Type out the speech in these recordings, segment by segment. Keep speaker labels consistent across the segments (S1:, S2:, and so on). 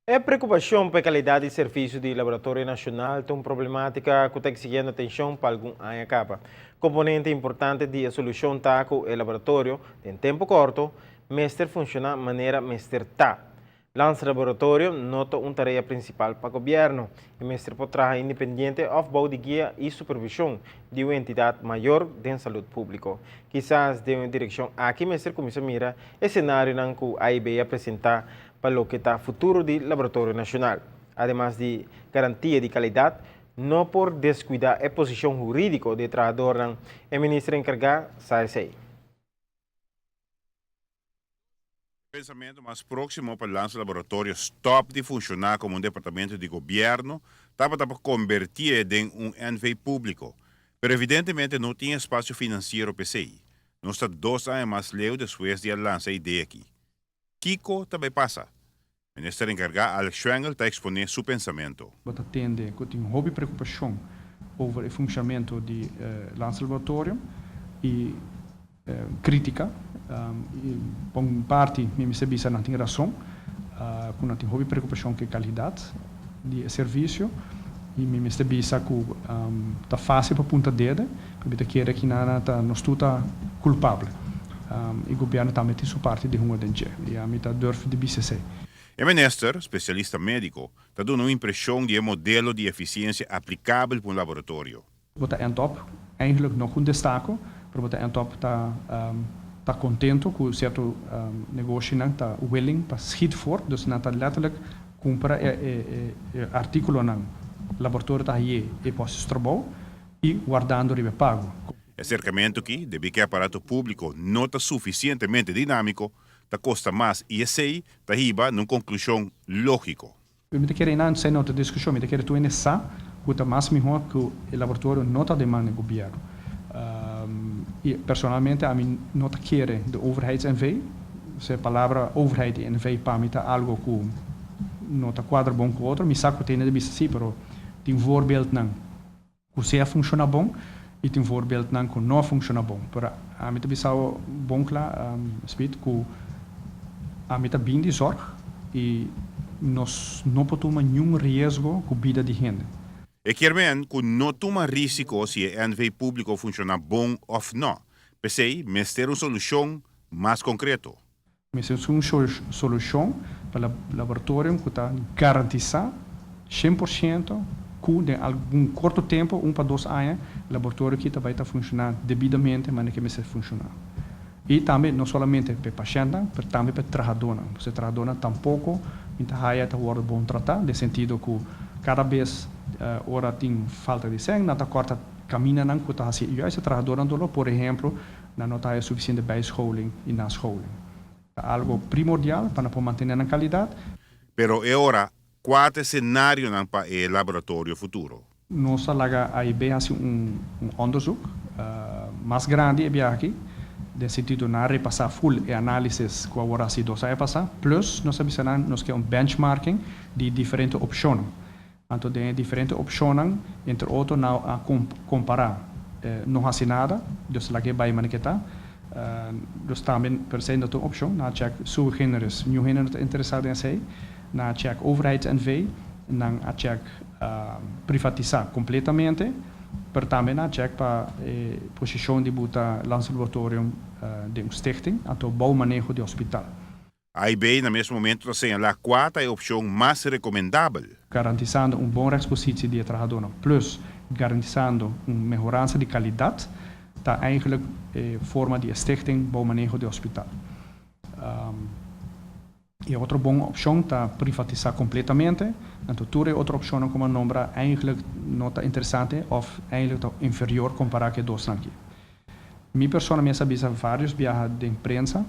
S1: E preokupashon pa e kalidat di servisio di Laboratorio Nashonal ta un problematika ku ta eksigiendo atenshon pa algun aña kaba. Komponente importante di e solushon ta ku e laboratorio, den tempu korto, mester funshoná manera mester ta. Lansa laboratorio no ta un tarea prinsipal pa gobièrnu. E mester por traha independiente òf bou di guia i supervishon di un entidat mayor den salud públiko. Kisas den e direkshon aki mester kuminsá mira e senarionan ku AIB a presentá pa loke ta futuro di Laboratorio Nacional. Ademas di garantia di calidad, no por descuida e posicion huridico di e trahadornan, e minister encarga sa esey.
S2: E pensamentu mas próksimo pa lansa laboratorio stòp di funshoná komo un departamento di gobièrnu tabata pa kombertié den un NV públiko. Pero evidentemente no tin espasio finansiero p'esei. Nos ta dos aña mas leu despues di a lansa e idea aki. Kiko ta bai pasa? Minister enkargá Alex Schwengle ta eksponé su pensamentu.
S3: Bo ta tende ku tin hopi preokupashon over e funshamentu di Landslaboratorium i krítika. I pa un parti mi mester bisa nan tin rason ku nan tin hopi preokupashon ku e kalidat di e servisio i mi mester bisa ku ta fásil pa punta dede, pero mi ta kere ki nan ta nos tur ta kulpabel i gobièrnu tambe tin su parti di hunga den dje i ami ta durf di bisa esei.
S2: E minister, spesialista médiko, ta duna un impreshon di e modelo di efisiensia aplikabel pa un laboratorio.
S3: Bo ta end up eigenlijk no ku un destako, pero bo ta end up ta ta kontento ku sierto negoshinan ta willing pa schiet voor, dus nan ta letterlijk kumpra e e e artíkulonan, laboratorio ta haye e pòstis trabou i wardando riba e pago.
S2: E aserkamentu aki, debí ku e aparato públiko no ta sufisientemente dinámiko, ta kosta mas i esei ta hiba na un konklushon lógiko.
S3: Mi ta kere nan esei no ta diskushon, mi ta kere tur hende sa ku ta mas mihó ku e laboratorio no ta den man di gobièrnu. I personalmente ami no ta kere de overheids NV, osea e palabra overheid i NV pa mi ta algo ku no ta kuadra bon ku otro. Mi sa ku tene ta bisa si, pero tin voorbeeldnan ku si a funshoná bon i tin voorbeeldnan ku no a funshoná bon. Pero ami ta bisa bo bon kla, Smit, ku ami ta bin di zòrg i nos no por tuma niun riesgo ku bida di hende.
S2: E kier men ku no tuma rísiko si e NV públiko funshoná bon òf nò. P'esei mester un solushon mas konkreto.
S3: Mester un solushon pa laboratorium ku ta garantisá 100% ku den algun korto tempu, un pa dos aña, laboratorio aki ta bai ta funshoná debidamente manera ke mester funshoná. I tambe no solamente pa e pashèntnan, pero tambe pa e trahadónan. Pasobra e trahadónan tampoko mi ta haya ta wòrdu bon tratá, den sentido ku kada bes ora tin falta di sèn, nan ta kòrta kamindanan ku ta hasi juist e trahadónan doló. Por ehemplo, Nan no ta haya suficiente bijscholing y nascholing. Ta algo primordial pa nan por mantene nan calidad.
S2: Pero e ora, cua ta e scenarionan pa e laboratorio futuro?
S3: Nos a laga AIB haci un onderzoek mas grandi e biaha aki, den sentido nan a repasa full e analisis cu a word haci 2 aña pasa, plus nos a bisa nan nos ke un benchmarking di diferente opcionnan. Anto den e diferente opshonnan, entre otro nan a kompará no hasi nada, dus lag'é bai manera ke ta. Dus tambe per se no ta un opshon. Nan a chèk sui generis, niun hende no ta interesá den esei. Nan a chèk overheids NV, nan a chèk privatisá kompletamente, pero tambe nan a chèk pa e posishon di buta Landslaboratorium den un stichting, anto bou maneho di hospital.
S2: AIB na mes momento ta señalá kua ta e opshon mas rekomendabel.
S3: Garantisando un bon rechtspositie di e trahadónan plus garantisando un mehoransa di kalidat ta eigenlijk e forma di e stichting bou maneho di hospital. E otro bon opshon ta privatisá kompletamente, anto tur e otro opshonnan ku mi a nombra eigenlijk no ta interesante òf eigenlijk ta inferior kompará ku e dosnan aki. Mi persona mes a bisa varios biaha den prensa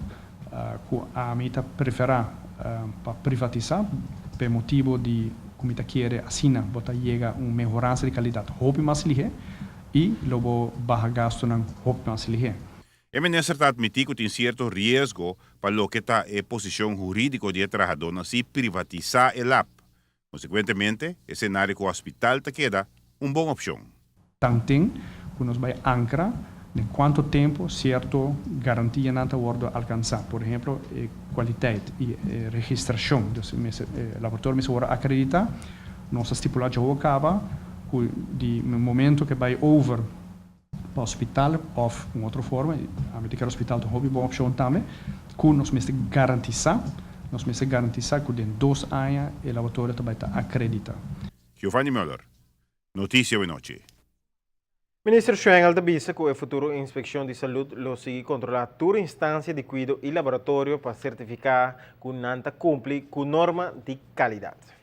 S3: cu ami ta prefera pa privatisa p'e motibo di cu mi ta kere asina bo ta yega un mehoransa di calidad hopi mas lihe y lo bo baha gastonan hopi mas lihe.
S2: E minister ta admiti cu tin cierto riesgo pa loke ta e posicion huridico di e trahadornan si privatisa e lab. Consecuentemente, e scenario cu hospital ta keda un bon opcion.
S3: Tanten cu nos bay ancra Den kuantu tempu sierto garantianan ta wòrdu alkansá. Por ehèmpel, e kwalidat i e registrashon. Dus e laboratorio mester wòrdu akreditá. Nos a stipulá ya kaba ku di momento ku bai over pa hospital òf un otro forma, ami ta kere hospital ta un bon opshon tambe, ku nos mester garantisá ku den 2 aña e laboratorio tambe ta akreditá.
S2: Giovanni Müller, Notisia Anochi.
S1: Minister Schwengle ta bisa ku e futuro inspekshon di salú lo sigui kontrolá tur instansia di kuido i laboratorio pa sertifiká ku nan ta kumpli ku norma di kalidat.